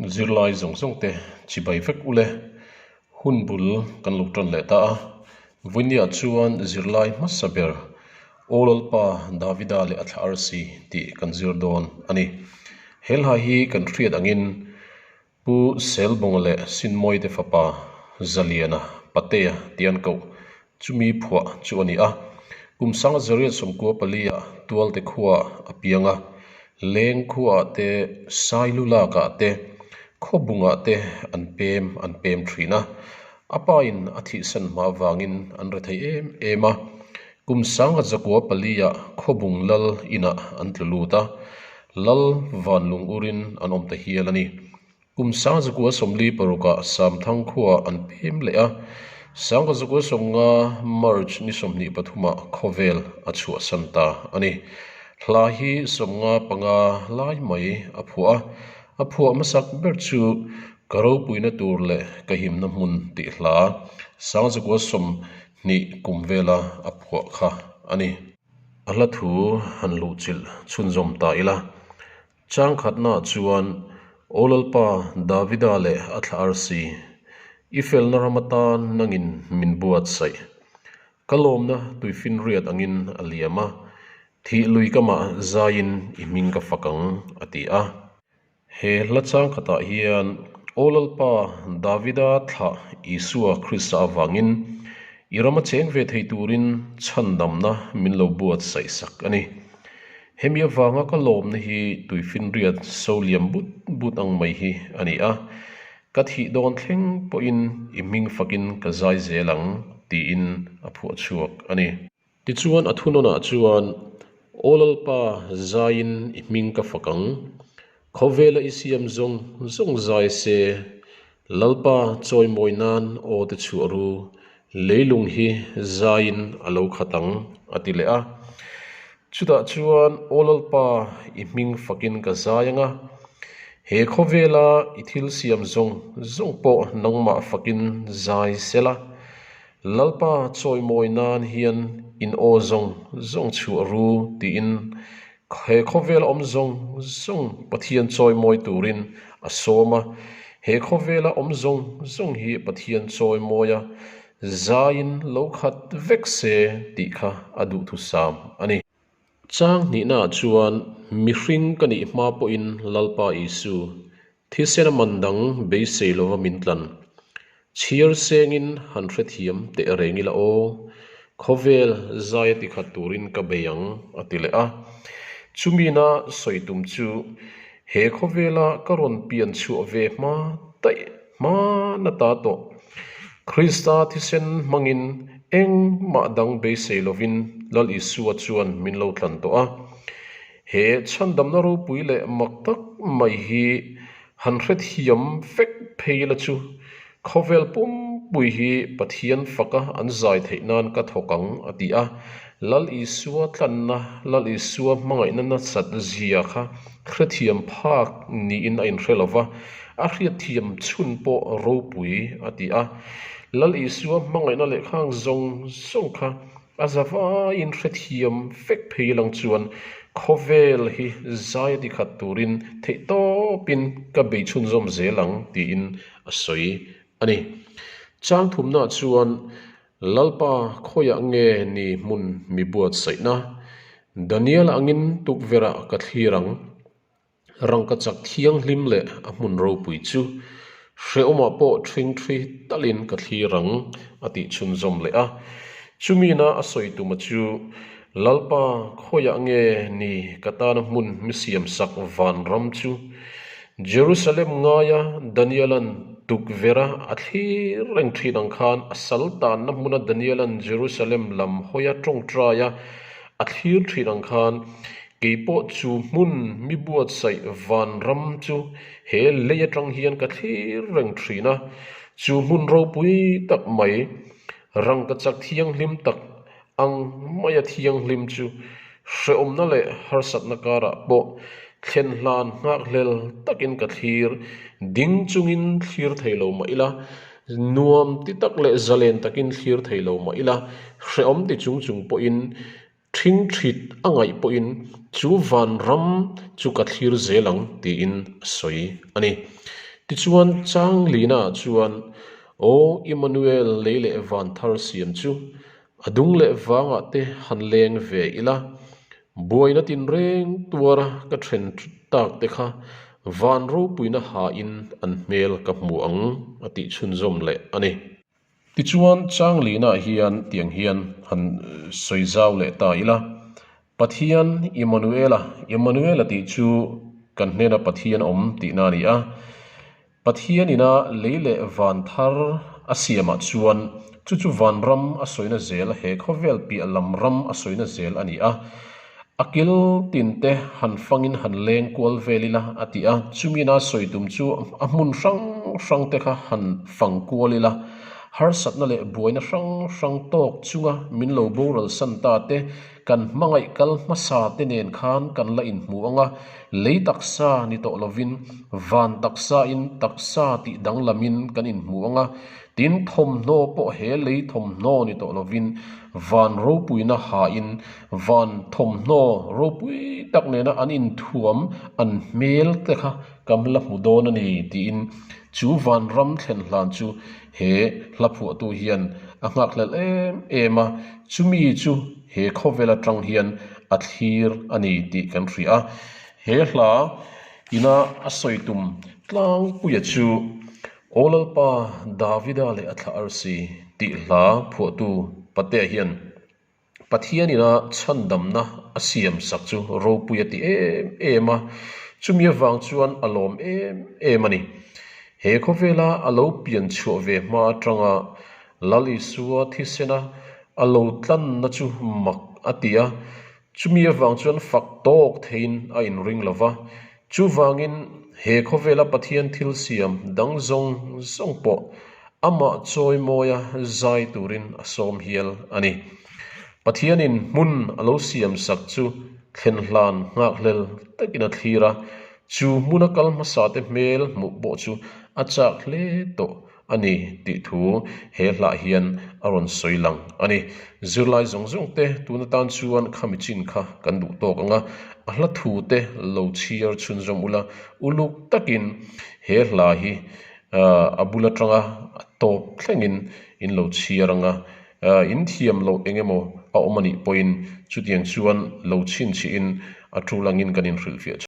Zirlai zawng zawng te chibai vek ule hun bul kan lo tan leh ta a. Vawinia chuan zirlai hmasa ber Aw Lalpa Davida leh a thla arsi tih kan zir dawn a ni. He hla hi kan hriat angin Pu Selbonga leh Sinmawite fapa Zaliana Patea tih an koh chumi phuah chu a ni a. Kum sanga zariat 94 ah Tualte khuaah a piang a, Leng khuaah te, Sailu lakah te, Khawbungah te an pem an pem thin a. A pain a thihsan hma avangin an rethei em em a. Kum sanga 94 ah Khawbung lal inah an tlu lut a, Lal van lung urin an awm ta hial a ni. Kum 1946 ah Samthang khuaah an pem leh a, 1950 March ni 23 ah khawvel a chhuahsan ta a ni. Hla hi 55 lai mai a phuah a, a phuah hmasak ber chu Ka ropuina tur leh ka himna hmun tih hla 1920 kum vela a phuah kha a ni. A hla thu han luhchilh chhunzawm ta ila, changkhatnaah chuan Aw Lalpa Davida leh a thla arsi, i felna ram atan nangin min buatsaih. Ka lawmna tuifinriat angin a liam a, thih lui kamah zaiin i hming ka fak ang, a ti a. He hla changkhatah hian Aw Lalpa Davida thlah Isua Krista avangin i rama cheng ve thei turin chhandamna min lo buatsaih sak a ni. Hemi avanga ka lawmna hi tuifinriat so liam but but ang mai hi a ni a, ka thih dawn thleng pawhin i hming fakin ka zai zel ang tiin a phuah chhuak a ni. Tichuan a thunawnah chuan, Aw Lalpa, zaiin i hming ka fak ang. Khawvela i siam zawng zawng zai se, Lalpa chawimawi nan aw te chhuah ru, leilung hi zaiin a lo khat ang, a ti leh a. Chutah chuan, Aw Lalpa, i hming fakin ka zai ang a, he khawvela i thil siam zawng zawng pawh nangmah fakin zai sela, Lalpa chawimawi nan hian in aw zawng zawng chhuah ru tiin he khawvela awm zawng zawng Pathian chawimawi turin a sawm a. He khawvela awm zawng zawng hi Pathian chawimawia zaiin lo khat vek se tih kha a duhthusam a ni. Chang hnihnaah chuan mihring ka nih hma pawhin Lalpa Isu Thisen a man dang beisei lova min tlan. Chhiar sengin han hrethiam teh reng ila aw, khawvel zaia tikhat turin ka bei ang, a ti leh a. Chumina sawi tum chu he khawvela ka rawn pian chhuah ve hma daih hma na ta tawh. Krista thisen hmangin engmah dang beisei lovin Lal Isua chuan min lo tlan tawh a. He chhandamna ropui leh mak tak mai hi han hrethiam vek phei la chu khawvel pumpui hi Pathian faka an zai theih nan ka thawk ang a ti a. Lal Isua tlanna, Lal Isua hmangaihna nasat zia kha hrethiam phak niin a inhre lo va, a hriatthiam chhun pawh ropui a ti a. Lal Isua hmangaihna leh khang zawng zawng kha A zavaiin hrethiam vek phei lang chuan khawvel hi zai a tikhat turin theihtawpin ka bei chhunzawm zel ang tiin a sawi a ni. Chang thumnaah chuan Lalpa khawiah nge ni hmun mi buatsaihna? Daniel angin tukverhah ka thlir ang. Rangkachak thianghlim leh a hmun ropui chu hrehawmah pawh ṭhingṭhi talin ka thlir ang, a tih chhunzawm leh a. Chumina a sawi tuma chu, Lalpa, khawiah nge ni ka tana hmun mi siamsak vanram chu? Jerusalem ngaia Daniela'n tukverha a thlir reng ṭhin ang khan a sal tanna hmuna Daniela'n Jerusalem lam hawia ṭawngṭaia a thlir ṭhin ang khan Kei pawh chu hmun mi buatsaih vanram chu he lei atang hian ka thlir reng thin a, chu hmun ropui tak mai, rangkachak thianghlim tak ang maia thianghlim chu hrehawmna leh harsatna karah pawh thlen hlan nghakhlel takin ka thlir ding chungin thlir thei lo mah ila, nuam ti tak leh zalen takin thlir thei lo mah ila, hrehawm ti chung chung pawhin Ṭhing ṭhit a ngaih pawhin chu vanram chu ka thlir zel ang tiin a sawi a ni. Tichuan, chang lina chuan, Aw Immanuel lei leh van thar siam chu a dung leh vangah te han leng ve ila, buaina tinreng tuara ka then tak te kha van ropuina hain an hmel ka hmu ang a tih chhunzawm leh a ni. Tichuan, chang lina hian tiang hian han sawi zau leh ta ila, Pathian Immanuela, Immanuela tih chu kan hnena Pathian awm tihna a ni a. Pathian ina lei leh van thar a siamah chuan chu chu vanram a sawina zel, he khawvel piah lam ram a sawina zel a ni a. A kil tinte han fangin han leng kual vel ila a ti a, chumina sawi tum chu a hmun hrang hrang te kha han fang kual ila, harsatna leh buaina hrang hrang tawk chunga min lo boral san ta te, Kan hmangaih kal hmasa te nen khan kan la inhmu ang a, lei taksa ni tawh lovin van taksa in taksa tih danglamin kan inhmu ang a, tin thawmhnaw pawh he lei thawmhnaw ni tawh lovin van ropuina hain van thawmhnaw ropui tak nena an inthuam an hmel te kha kam la hmu dawn a ni tiin chu vanram thlen hlan chu He hla phuahtu hian a nghakhlelh em em a, chumi chu he khawvel atang hian a thlir a ni tih kan hria a. He hla ina a sawi tum tlangpuia chu Aw Lalpa Davida leh a thlah arsi tih hla phuahtu Patea hian Pathian ina chhandamna a siam sak chu ropui a ti em em a, chumi avang chuan a lawm em em a ni. He khawvela a lo pian chhuah ve hma atanga Lal Isua thisena a lo tlanna chu mak a ti a, chumi avang chuan fak tawk theiin a inring lo va. Chuvangin he khawvela Pathian thil siam dang zawng zawng pawh amah chawimawia zai turin a sawm hial a ni. Pathianin hmun a lo siam sak chu thlen hlan nghakhlel takin a thlir a, chu hmuna kal hmasate hmel hmuh pawh chu a chak hle tawh a ni tih thu he hlah hian a rawn sawi lang a ni. Zirlai zawng zawng te tun atan chuan khami chin kha kan duh tawk ang a, a hla thu te lo chhiar chhunzawm ula, uluk takin he hla hi a bul atanga a tawp thlengin in lo chhiar ang a, in thiam loh eng emaw a awm a nih pawhin chutiang chuan lo chhinchhihin a tul angin kan inhrilhfiah.